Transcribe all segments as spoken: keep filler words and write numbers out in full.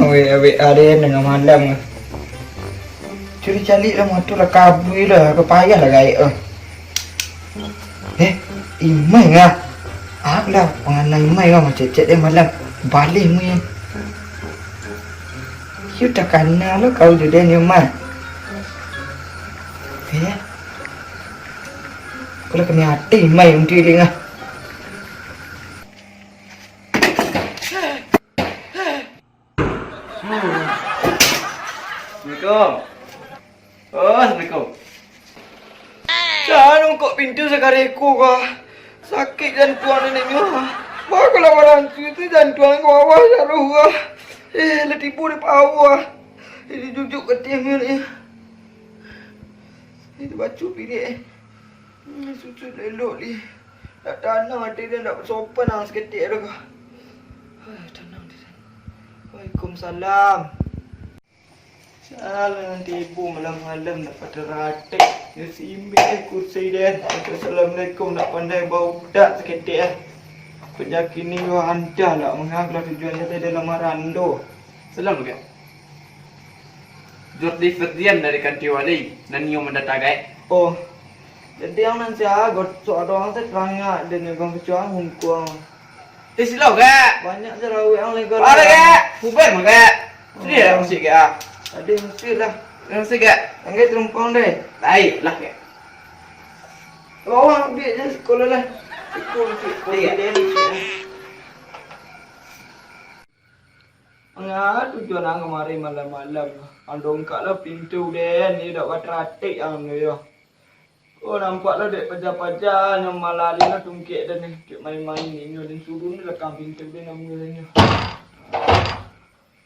Weh, weh, ado nan tangah malam. Cari caliak lah motor lah, kabui lah, ka payah lah gaek lah. Eh, Imai ah. Alah, panganang Imai lah, macecek deh malam. Baleh Imai. Yo takana lo kau jo den Imai. Eh. Kalau kena ati Imai unti ling ah. Assalamualaikum. Oh, assalamualaikum. Jan mukok pintu sakareko ka. Sakik jantuang neneknyo. Wah, kalau barantu tu jantuang ka bawah taruih ka. Eh, lah tibo di bawah. Ini jujuk ka tiang ni. Ini bacu pirik eh. Hmm, susu elok ni. Nak tanang ati dia, nak sopan ang saketek tu ka. Ah, tanang dia. Waalaikumsalam. Salam nanti ibu malam-malam nak pada ratik. Dia simbik eh kursi dia. Assalamualaikum nak pandai bau dak saketek eh. Penyakit ni yo antah lah mengaglah tujuan saya dalam marando. Salam, Kak. Jordi Ferdian dari Kanti Wali, nan nio mandata gaek. Oh, jadi ang nan sia gosok doang teh terangak dan nyegang kecuang hungkuang. Eh, silo, Kak. Banyak je rawek ang lega. Ada, Kak. Bubar mah, Kak. Sudah lah musik, Kak. Ada musik lah. Musik, Kak. Anggai terumpang deh. Baik lah, Kak. Bawah ambil je sekolah lah. Ikut musik. Iya. Dia musik. Manga tujuan ang kamari malam-malam? Ang dongkak lah pintu den, iyo dak bataratik ang tu yo. Oh, nampak lah dek paja-paja nyo malali lah tungkek den ni. Kek main-main inyo den suruh ni lakang pintu den namuah inyo.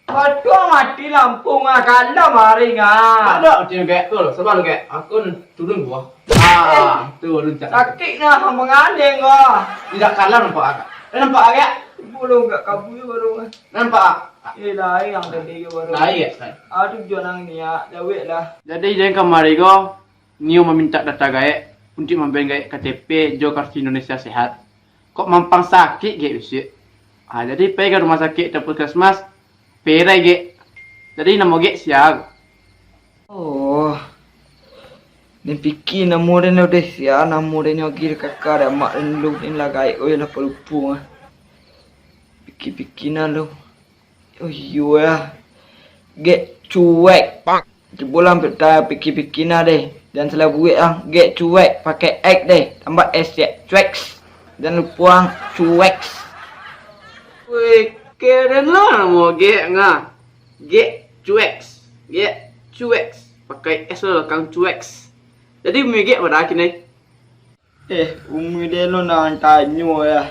Batua mati lampu ngah kalam hari ngah. Ada mati ngah tu, sabar ngah. Aku turun buah. Ah, tu alun cak. Sakik ngah mangaleng ngah. Tidak kalam nampak agak. Eh, nampak agak. Belum gak kabui baru ngah. Nampak. Eh, lain yang tadi ke baru. Lain ya, lain. Aduh, jangan niat, jawek lah. Jadi, den kamari ko, nio mamintak data gaek, untuak mambayar gaek K T P jo kartu Indonesia Sehat. Kok mampang sakik gaek bisuak. Ah, jadi pai ka rumah sakik atau puskesmas, perai gaek. Jadi namo gaek sia. Oh. Ni piki namo den lo deh, sia namo den nyo gil kaka dek mak den lu, den lah gaek, oi lah palupo ah. Piki-piki nah lu. Oh iyo lah. Gaek cuek. Cubo lah pita piki-piki nah deh. Jan salah buek ang. Gaek cuek pakai X deh. Tambah S ya. Cuek. Jan lupo ang. Cuek. Weh, keren lah namo gaek ngah. Gaek cuek. Gaek cuek. Pakai S lah kang cuek. Jadi migek pada kini. Eh, umui den lo nan tanyo lah.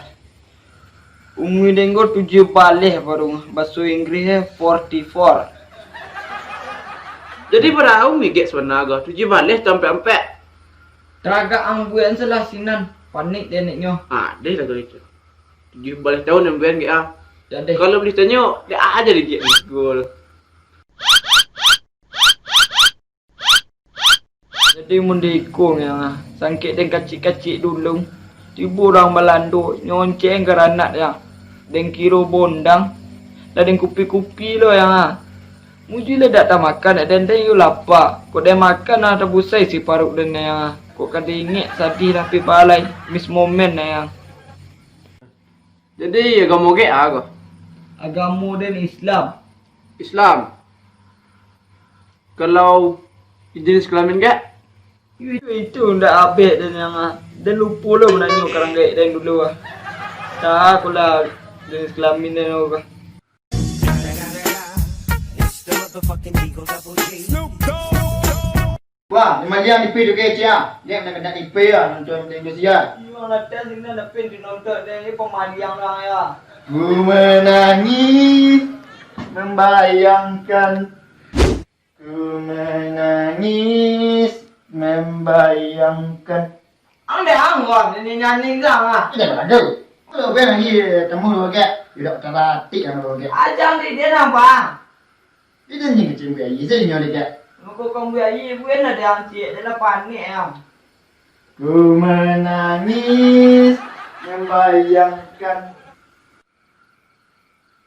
Umui den ko tujuah baleh baru, baso Inggris eh forty four. Jadi bara umui gaek sabana ko? Tujuah baleh atau ampek-ampek? Taragak ang buek salah sinan, panik den neknyo. Ah, deh lah kalau itu. Tujuah baleh taun ang buek gaek ah. Jadi. Kalau boleh tanyo, dek aja di gaek gol. Jadi mun di iko nyo, sangkek den kacik-kacik dulu, tibo urang Balando, nyonceng garanak yang den kiro bondang, lah den kupi-kupi lo yang ah. Muji lah dak tamakan, dak den den yo lapa, kok den makan ah tabusai si paruik den yang ah. Kok ka diingek sadih lah pi balai, miss moment yang. Jadi agamo gaek ah ko? Agamo den Islam. Islam. Kalau jenis kelamin gaek? Itu, itu ndak abek den yang ah. Den lupo lo mananyo karang gaek den dulu ah. Tak aku lah jenis kelamin den lo ah. Wah, memaliang nipi tu kecil ah. Dia nak kena nipi ah, nonton Indonesia. Iyo, latihan sini nak pin di nonton dia, ini pemaliang lah ya. Ku menangis membayangkan. Ku menangis membayangkan. Ang deh ang gua nyanyi nyanyi gang ah. Tidak beradu. Kalau gue lagi temu lo gak, tidak terlatih yang lo gak. Ajang di dia nampak. Itu ni kecil gue aja sih nyori gak. Mako kau gue aja gue nak dia ang cik, dia lah panik ya. Ku menangis membayangkan.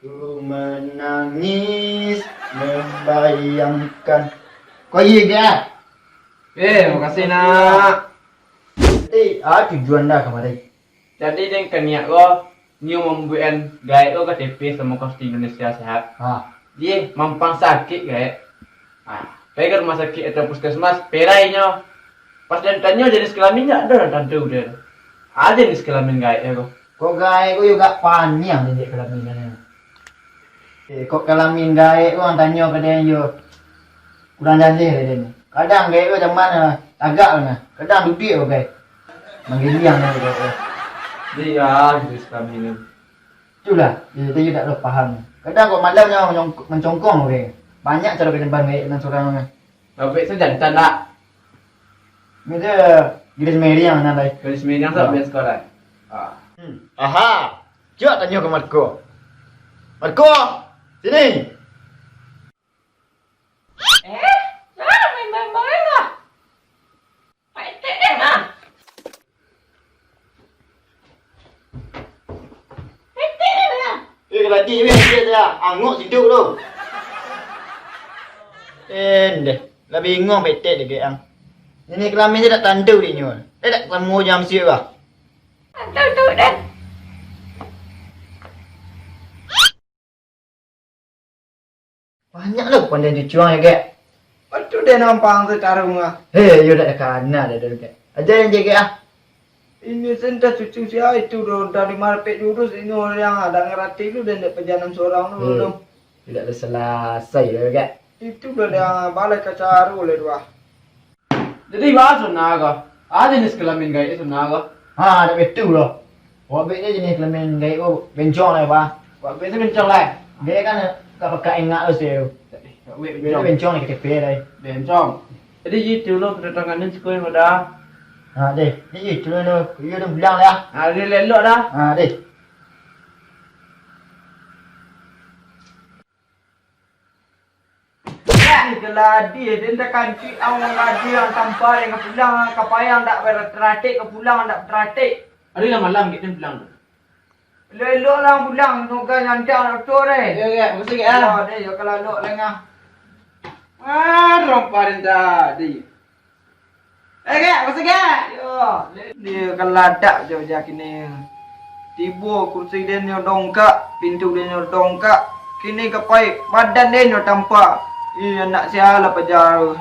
Ku manangih mambayangkan. Ko iyo, Gek? Eh, makasih, nak. Jadi, ah, tujuan den kamari? Jadi, den ka niat ko, nio mambuekan gaek ko K T P samo kartu Indonesia Sehat. Ha. Iye, mampang sakik gaek. Ah, pai ka rumah sakik atau puskesmas, perai nyo. Pas den tanyo jenis kelamin, ndak ado nan tantu den. A jenis kelamin gaek ko. Kok gaek ko yo agak paniang jenis kelamin nyo. Eh, kok kelamin gaek ko, ang tanyo ka den yo kurang jaleh den. Kadang gaek ko zaman, ah, tagak bana. Kadang duduak ko gaek. Manggiliang nyo gaek ko. Jadi, ah, jenis kelamin nyo. Itulah, yo, den yo dak ado paham. Kadang kok malam nyo mancong-, mancongkong ko gaek. Banyak caro ka den ban gaek nan surang ko. Babek tu jantan dak? Nyo tu gadis meriang nan lai. Gadis meriang tu. Ah. Best ko lai. Ah. Hmm. Aha. Cubo tanyo ka Marco. Marco, sini. Eh, sia nan main barang-barang lah? Pak Etek den lah. Etek den lah. Eh, kaladi weh, dia dah angok siduk tu. Eh, ndeh. Lah bingung Pak Etek dek ang. Ini kelamin je dak tantu dek nyo. Eh, dak ketemu jam siap lah. Tantu tu den. Banyak lo pandai cucuang yo, Gek. Batua den nampang tu tarung ah. Hei, yo dak kana dah, Gek. Aja nan jegek ah. Ini sentah cucu sia itu doh, dari marpek jurus ini orang dak ngarati lu, dan dak pajalan seorang lu. Hmm. Doh. Dak ada selesai yo, Gek. Itu doh yang balai kacaru le dua. Jadi, ba, sunah ko? A jenis kelamin gaek sunah ko? Ha, dak betu lo. Wak bek ni jenis kelamin gaek ko bencong lai, ba. Wak bek tu bencong lai. Dia kan ka pakak engak tu sih. Wak bek bencong. Bencong ni K T P lai. Bencong. Jadi, itu lo kedatangan ni siko yang ada. Ha, deh. Ni itu lo. Iyo dah pulang dah. Ha, dia lelok dah. Ha, deh. Ih, keladi, den takantik ang mangadi ang tampa, den ka pulang ka payang dak bataratik, ka pulang dak bataratik. Ari lah malam, Gek, den pulang tu. Elok-elok lah pulang, semoga nyandak nak betul deh. Yo, Gek, makasih, Gek, ah. Yo, deh, yo, kalau elok lengah. Ah, rompa den tadi. Eh, Gek, masa, Gek? Yo, dia kaladak jo ja kini. Tibo kursi den nyo dongkak, pintu den nyo dongkak. Kini ka pai, badan den nyo tampa. Ih, anak sia lah paja.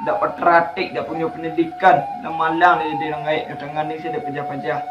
Dak pataratik, dak punyo pendidikan. Lah malang den jadi urang gaek, tangan ni sia dak paja-paja.